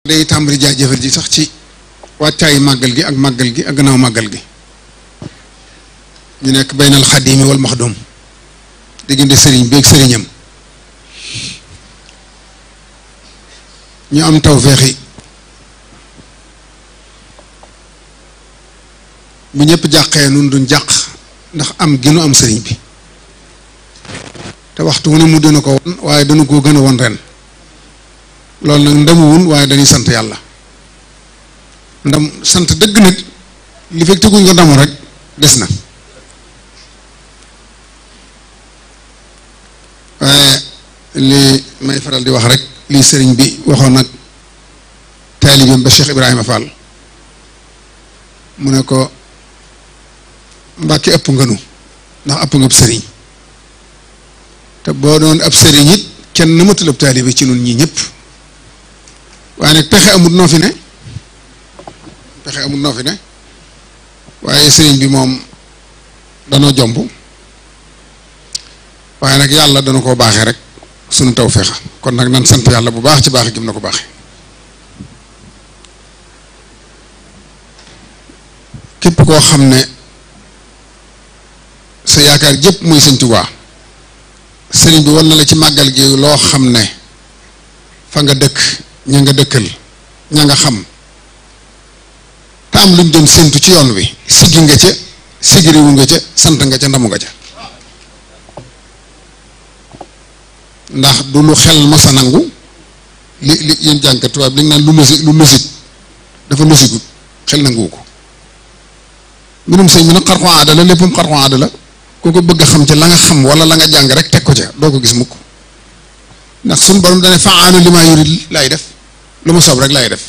day tàmbali jaajëfal ji sax ci wàccaayu màggal gi ak gannaaw màggal gi ñu nekk baynal xadimi wal maxdum diggante sëriñ bi ak sëriñam ñu am tawféexi bu ñëpp jàqee nun duñ jàq ndax am gi nu am sëriñ bi te waxtu wu ne mu dina ko won waaye dana koo gën a won ren loolu nag ndamuwun waaye dañuy sant yàlla ndam sant dëgg nag li fekk teguñ ko ndamu rek des na waaye li may faral di wax rek li sëriñ bi waxoon nag taalibeem ba Cheikh Ibrahima Fall mu ne ko Mbàkke ëpp ngënu ndax ëpp nga ab sëriñ te boo doon ab sëriñ it kenn namatul ab taalibe ci nun ñii ñëpp waaye nag pexe amut noo fi ne waaye sëriñ bi moom danoo jomb waaye nag yàlla dana koo baaxee rek sunu tawfeex kon nag nan sant yàlla bu baax ci baax gi na ko baaxee képp koo xam ne sa yaakaar jëpp muy Sëñ Tuubaa sëriñ bi wan na la ci màggal gi loo xam ne fa nga dëkk ña nga dëkkal ña nga xam te am luñ doon séntu ci yoon wi siggi nga ca sigiriwu nga ca sant nga ca ndamu nga ca ndax du lu xel masa nangu li yéen jànkat tubaab li nga naan lu logique dafa logique xel nanguwu ko mbirum sëñ bi nag xarxu aada la léppam xarxu aada la ku ko bëgg a xam ci la nga xam wala la nga jàng rek teg ko ca doo ko gis mukk ndax suñu borom dane fa'aalu limaa yurid lay def lu ma soob rek lay def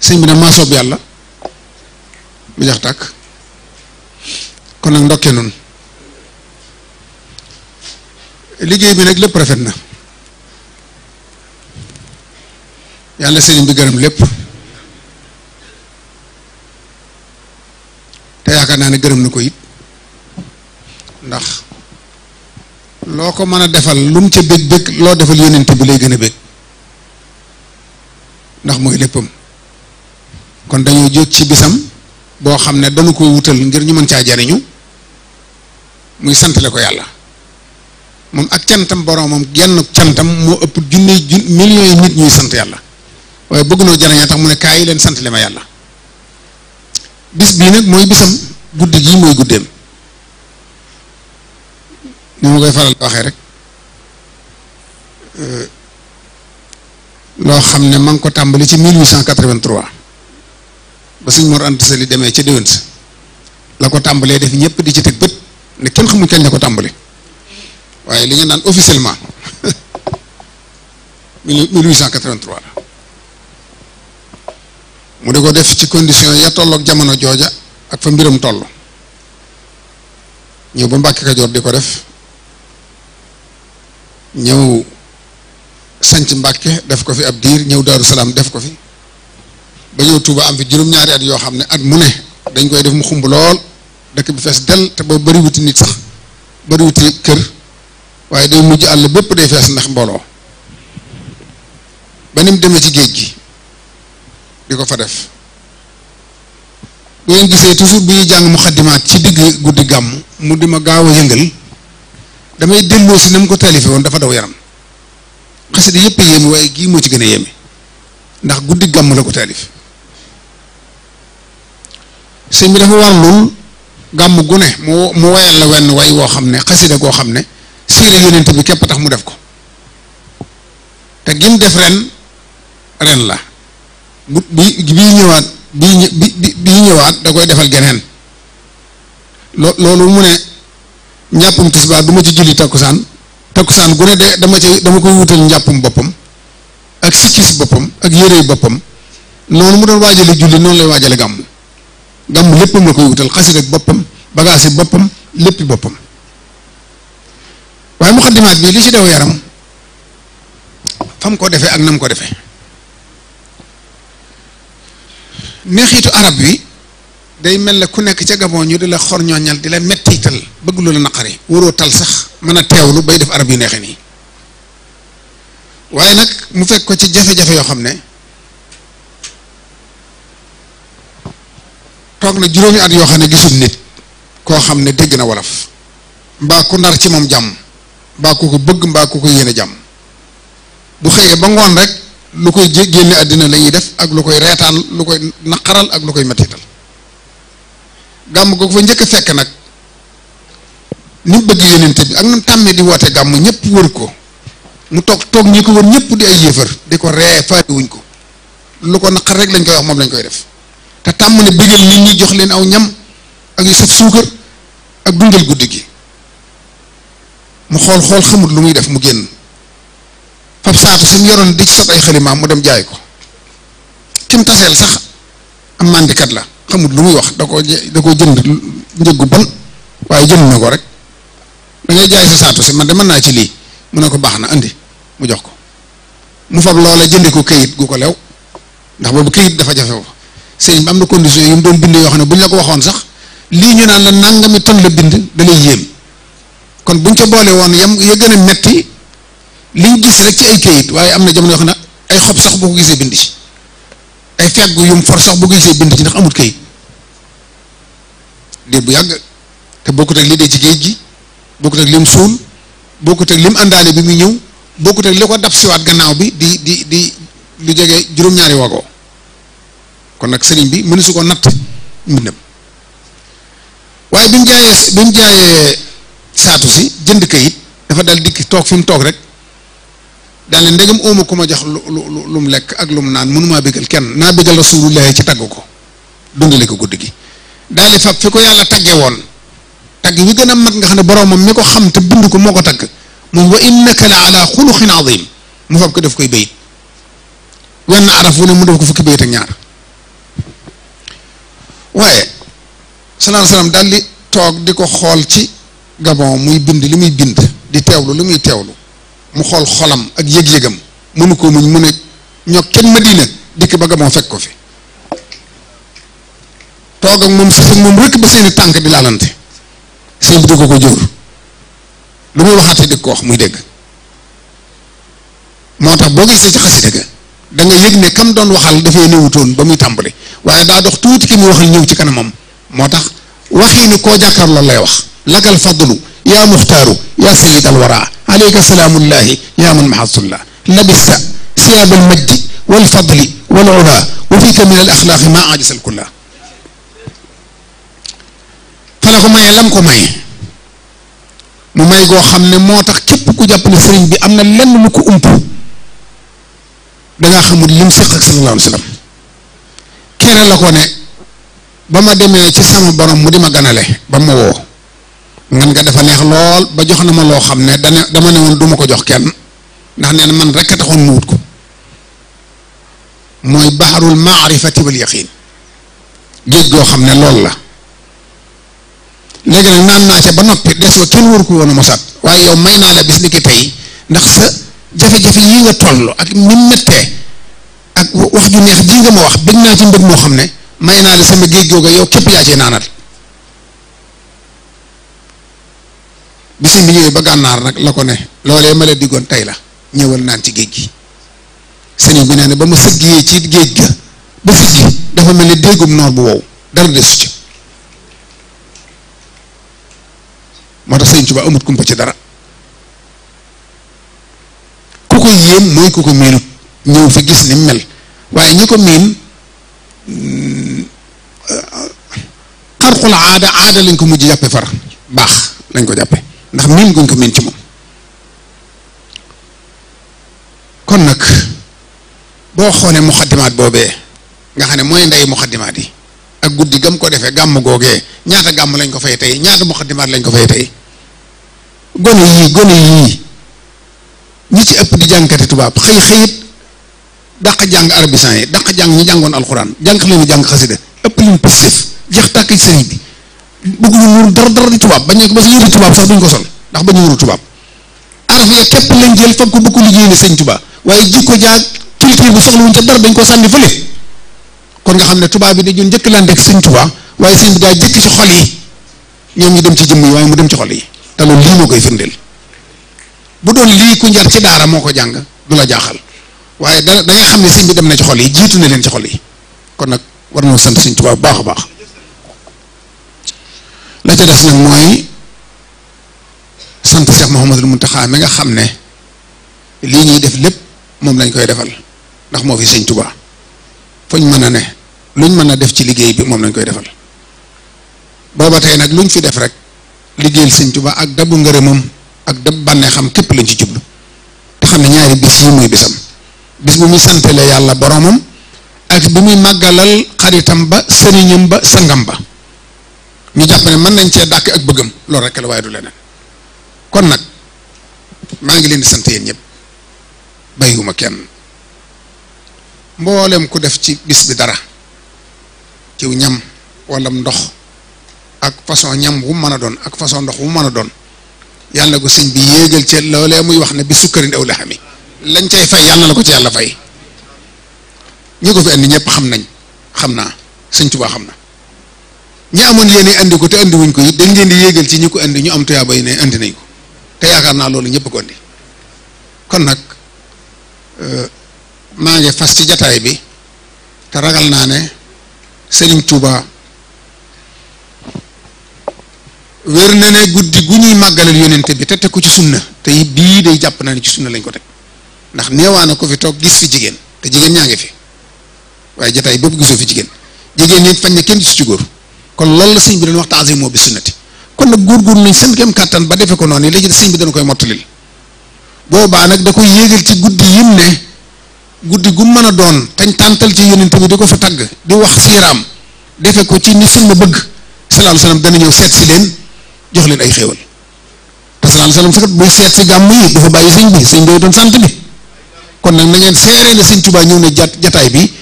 sëñ bi ne maa soob yàlla mu jax tàkk kon nag ndokkee noonu liggéey bi nag lépp rafet na yàlla sëriñ bi gërëm lépp te yaakaar naa ne gërëm na ko it ndax loo ko mën a defal lu mu ca bég loo defal yónnent bi lay gën a bég ndax mooy léppam kon dañoo jóg ci bisam boo xam ne dañu ko wutal ngir ñu mën caa jariñu muy santale ko yàlla moom ak cantam boroomam genn cantam moo ëpp millions yi nit ñuy sant yàlla waaye bëgg noo jariña tax mu ne kaay leen santale ma yàlla bis bii nag mooy bisam guddi gii mooy guddeem ni ma koy faral waxee rek loo xam ne ma ngi ko tàmbali ci 1883 ba sëñ Mor Anta Sali demee ca déwén sa la ko tàmbalee def ñëpp di ci teg bët ne kenn xamul kañ la ko tàmbali waaye li nga naan officiellement 1883 la mu di ko def ci condition ya tolloog jamono jooja ak fa mbiram toll ñëw ba Mbàkke Kajoor di ko def ñëw sanc Mbàkke def ko fi ab diir ñëw Daaru Salaam def ko fi ba ñëw Tuuba am fi juróom-ñaari at yoo xam ne at mu ne dañ koy def mu xumb lool dëkk bi fees del te boobu bariwuti nit sax bariwuti kër waaye day mujj àll bépp day fees ndax mbooloo ba ni mu demee ci géej gi di ko fa def bu ngeen gisee toujours bu ñuy jàng muxaddimaat ci digg guddi gàmm mu di ma gaaw a yëngal damay delloo si na mu ko talife woon dafa daw yaram xasida yëpp yéeme waaye gii moo ci gën a yéeme ndax guddi gàmm la ko taalif sëñ bi dafa warlul gàmm gu ne mu wayal la wenn way woo xam ne xasida goo xam ne siire yonent bi képp tax mu def ko te gim def ren la bii ñëwaat da koy defal geneen loolu mu ne njàppum tisbaar du ma ci julli takkusaan gu ne de dama koy wutal njàppum boppam ak sikkis boppam ak yérey boppam noonu mu doon waajale julli noonu lay waajale gàmm léppam la koy wutal xasit ak boppam bagaasi boppam léppi boppam waaye muxaddimaat bi li ci daw yaram fam ko defee ak nam ko defee neexitu arab wi day mel ne ku nekk ca Gabon ñu di la xor ñooñal di la mettital bëgg lu la naqari waroo tal sax mën a teewlu bay def arab yu neexe nii waaye nag mu fekk ko ci jafe-jafe yoo xam ne toog na juróomi at yoo xam ne gisul nit koo xam ne dégg na wolof mbaa ku nar ci moom jàmm mbaa ku ko bëgg mbaa ku ko yéene jàmm bu xëyee ba ngoon rek lu koy génne àddina la ñuy def ak lu koy reetaan lu koy naqaral ak lu koy mettital gàmm ko fa njëkk a fekk nag ni mu bëgg yonent bi ak na mu tàmmee di woote gàmm ñëpp wër ko mu toog ñi ko wër ñëpp di ay yéefar di ko ree faati wuñ ko lu ko naqar rek lañ koy wax moom lañ koy def te tàmm ne bëggal nit ñi jox leen aw ñam ak yu saf suukar ak dundal guddi gi mu xool xamut lu muy def mu génn fab saatu si mu yoroon di ci sot ay xalimaam mu dem jaay ko kim taseel sax am màndikat la xamut lu muy wax da koo jënd njëggu bon waaye jënd na ko rek da ngay jaay sa saatu si man de mën naa ci lii mu ne ko baax na andi mu jox ko mu fab loola jëndi ko këyit gu ko lew ndax boobu këyit dafa jafe ko sëñ bi am na condition yu mu doon bind yoo xam ne bu ñu la ko waxoon sax lii ñu naan la nangami ton la bind da lay yéem kon buñ ca boole woon ya gën a metti liñ gis rek ci ay këyit waaye am na jamono yoo xam ne ay xob sax boo ko gisee bind ci ay feggu yum for sax boo ko gisee bind ci ndax amut këyit diir bu yàgg te bokkut ak li dee ci géej gi bokkut ak lim suul bokkut ak lim àndaale bi muy ñëw bokkut ak li ko dab siwaat gannaaw bi di lu jege juróom-ñaari wagoo kon nag sëriñ bi mënu su ko natt mbindam waaye bi mu jaayee saatu si jënd kayit dafa dal dikk toog fi mu toog rek daal ne ndegam óoma ku ma jox lu mu lekk ak lu mu naan mënumaa bégal kenn naa bégal rasulullahi ci tagg ko dundale ko guddi gi daal di fab fi ko yàlla tagge woon tagg wi gën a mat nga xam ne boroomam mi ko xam te bind ko moo ko tagg muy wa innaka la ala xuluqin azim mu fab ko def koy bayit wenn araf wu ne mu def ko fukki bayit ak ñaar waaye sallallahu alayhi wasallam daal di toog di ko xool ci Gabon muy bind li muy bind di teewlu li muy teewlu mu xool xolam ak yëg-yëgam mënu ko muñ mu ne ñoo kenn Madina dikk ba Gabon fekk ko fi toog ak moom sëf ak moom rek ba seeni tànk di laalante sëñ bi di ko jóor lu muy waxaate di ko wax muy dégg moo tax boo gisee ci xasida ga da nga yëg ne kam doon waxal dafay néewutoon ba muy tàmbali waaye daa dox tuuti ki muy waxal ñëw ci kanamam moo tax waxii ni koo jàkkaar loolu lay wax lakal fadlu yaa muxtaaru yaa sayid alwara alayka salaamullahi yaa man mahasullah labista siyaab almajdi walfadli walula wa fika min al axlaaqi ma ajis al kulla fa la ko mayee lam ko maye mu may goo xam ne moo tax képp ku jàpp ne sëriñ bi am na lenn lu ko ump dangaa xamul lim séq ak sallallahu alayhi wa sallam kere la ko ne ba ma demee ci sama borom mu di ma ganale ba ma woo ngan nga dafa neex lool ba jox na ma loo xam ne dama ne woon du ma ko jox kenn ndax nee na man rek a taxoon mu wut ko mooy baharul maarifati wal yaqin géej goo xam ne loolu la léegi nag naan naa ca ba noppi des wa kenn waru ko woon a mosaat waaye yow may naa la bis ni ki tey ndax sa jafe-jafe yi nga toll ak ni mettee ak wax ju neex ji nga ma wax bëgg naa ci mbëgg moo xam ne may naa la sama géej googa yow képp yaa cee naanal bisim bi ñëwee ba gànnaar nag la ko ne loolee ma la diggoon tey la ñëwal naan ci géej gi sëriñ bi nee na ba ma sëggee ci géej ga ba siggi dafa mel ni déggum noor bu wow dara desu ci moo tax sëriñ Tuubaa amut kumpa ci dara ku ko yéem mooy ku ko miinut ñëw fi gis ni mel waaye ñi ko miin xarxul aada lañ ko mujj jàppe far baax lañ ko jàppe ndax miin guñ ko miin ci moom kon nag boo xoolee muxaddimaat boobee nga xam ne mooy ndey muxaddimaat yi ak guddi gam ko defee gàmm googee ñaata gàmm lañ ko fay tey ñaata muxaddimaat lañ ko fay tey gone yii ñi ci ëpp di jàngkati tubaab xëyit dàq jàng arabisan yi dàq jàng ñi jàngoon alxuraan jàng leen jàng xasida ëpp leen positif jeex tàkk ci sëriñ bi bëgguñu nuru dara di tubaab bañ ne ko ba sa yëri tubaab sax duñ ko sol ndax ba ñu nuru tubaab araf ya képp lañ jël fab ko bëgg ko liggéey ne sëñ tubaab waaye jikko jaag culture bi soxla wuñ ca dara dañ ko sànni fële kon nga xam ne tubaab bi dañu njëkk laan rek sëñ tubaab waaye sëñ bi daa jëkk ci xol yi ñoom ñu dem ci jëmm yi waaye mu dem ci xol yi te loolu lii moo koy firndeel bu doon lii ku njar ci daara moo ko jàng du la jaaxal waaye da ngay xam ne sëñ bi dem na ci xol yi jiitu na leen ci xol yi kon nag war na sant sëñ tubaab bu baax a baax la ca des nag mooy sant Cheikh Mouhamadul Mountakha mi nga xam ne lii ñuy def lépp moom lañ koy defal ndax moo fi sëñ Tuubaa fuñ mën a ne luñ mën a def ci liggéey bi moom lañ koy defal booba tey nag luñ fi def rek liggéeyal sëñ Tuubaa ak dabu ngërëmam ak dab bànnee xam képp lañ ci jublu te xam ne ñaari bis yi muy bisam bis bu muy santale yàlla boromam ak bi muy màggalal xaritam ba sëriñam ba sangam ba ñu jàpp ne mën nañ cee dàkk ak bëggam loolu rek la waaye du leneen kon nag maa ngi leen di sant yéen ñëpp bàyyiwuma kenn mboolem ku def ci bis bi dara ciw ñam wala ndox ak façon ñam wu mën a doon ak façon ndox wu mën a doon yàlla na ko sëñ bi yéegal ci loolee muy wax ne bi sukkarin aw laxami lañ cay fay yàlla na la ko ci yàlla fay ñi ko fi andi ñëpp xam naa sëñ Tuubaa xam na ñi amoon yéene andi ko te andi wuñ ko it dañ leen di yéegal ci ñi ko andi ñu am tuyaaba yi ne andi nañ ko te yaakaar naa loolu ñëpp ko andi kon nag maa ngi fas ci jataay bi te ragal naa ne Sëriñ Tuubaa wér na ne guddi gu ñuy màggalal yonente bi te teg ko ci sunna te bii day jàpp naa ne ci sunna lañ ko teg ndax neewaana ko fi toog gis fi jigéen te jigéen ñaa ngi fi waaye jataay boobu gisoo fi jigéen ñi fañ ne kenn gisu ci góor kon loolu la sëñ bi doon wax taazim moo bi sunnati kon nag góorgóorlu nañ seen kem kàttan ba defe ko noonu léegi sëñ bi dana koy mottalil boobaa nag da koy yéegal ci guddi yim ne guddi gu mën a doon tañ tàntal ci yonente bi di ko fa tagg di wax siiraam defe ko ci ni sunna bëgg sallallahu alayhi wasallam dana ñëw seet si leen jox leen ay xéewal te sallallahu alayhi wasallam sax buy seet si gàmm yi dafa bàyyi sëñ bi doon sant bi kon nag na ngeen seeree ne sëñ Tuubaa ñëw na jataay bi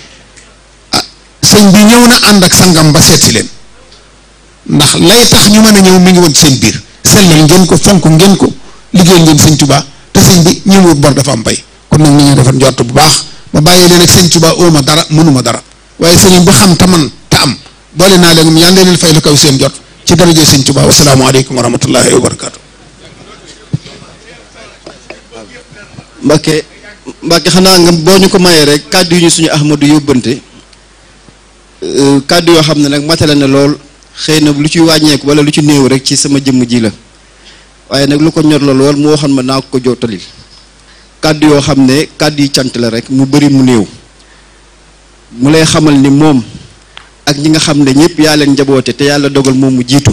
sëñ bi ñëw na ànd ak sangam ba seet si leen ndax lay tax ñu mën a ñëw mi ngi woon seen biir sellal ngeen ko fonk ngeen ko liggéeyal ngeen sëñ Tuubaa te sëñ bi ñëwut bor dafa am pay kon nag ni ngeen defar njort bu baax ba bàyyi leen ak sëñ Tuubaa ooma dara mënuma dara waaye sëriñ bi xam te man te am boole naa leen yàlla leen fay lu kaw seen jot ci daraje sëñ Tuubaa wasalaamu aleykum wa rahmatullahi wa barakaatu. Mbàkke xanaa nga boo ñu ko mayee rek kàddu yi ñu suñu Ahmadu yóbbante kàddu yoo xam ne nag matale na lool xëy na lu ci wàññeeku wala lu ci néew rek ci sama jëmm ji la waaye nag lu ko ñor la lool mu waxoon ma naa ko jottalil kàddu yoo xam ne kàddu yi cant la rek mu bari mu néew mu lay xamal ni moom ak ñi nga xam ne ñëpp yaa leen njaboote te yàlla dogal moom mu jiitu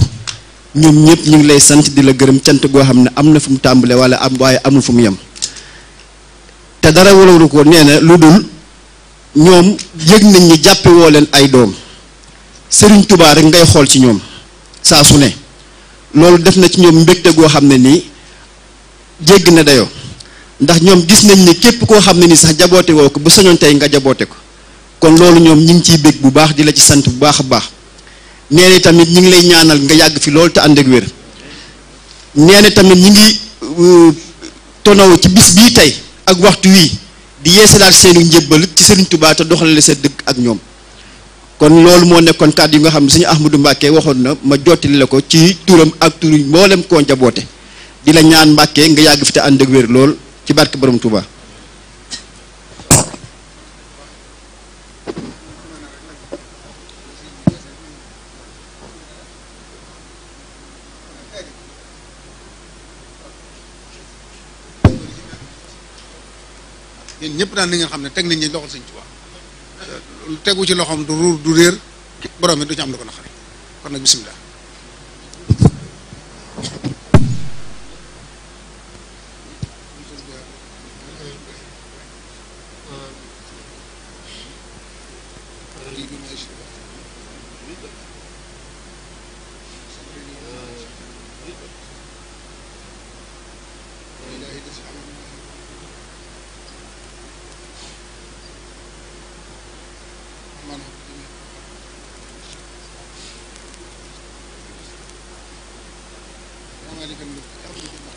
ñoom ñëpp ñu ngi lay sant di la gërëm cant goo xam ne am na fu mu tàmbale wala am waaye amul fu mu yem te dara walawu ko nee na lu dul ñoom yëg nañ ni jàppe woo leen ay doom Sëriñ Tuubaa rek ngay xool ci ñoom saa su ne loolu def na ci ñoom mbégte goo xam ne nii jégg na dayoo ndax ñoom gis nañ ni képp koo xam ne nii sax jaboote woo ko bu sañoon tey nga jaboote ko kon loolu ñoom ñi ngi ciy bég bu baax di la ci sant bu baax a baax nee na tamit ñi ngi lay ñaanal nga yàgg fi loolu te ànd ak wér nee na tamit ñi ngi tonaw ci bis bii tey ak waxtu wii di yeesalaat seenu njébbal ci Sëriñ Tuubaa te doxalale sa dëgg ak ñoom kon loolu moo nekkoon kàddu yi nga xam ne suñu Ahmadou Mbàkke waxoon na ma jottali la ko ci turam ak turu mboolem koo njaboote di la ñaan Mbàkke nga yàgg fi te ànd ak wér lool ci barke borom Tuubaa yéen ñëpp daan na ngeen xam ne teg nañ ñi loxol sëñ Tuubaa tegu ci loxoom du ruur du réer borom it du ci am lu ko naqari kon nag bisimilah. مالك الملك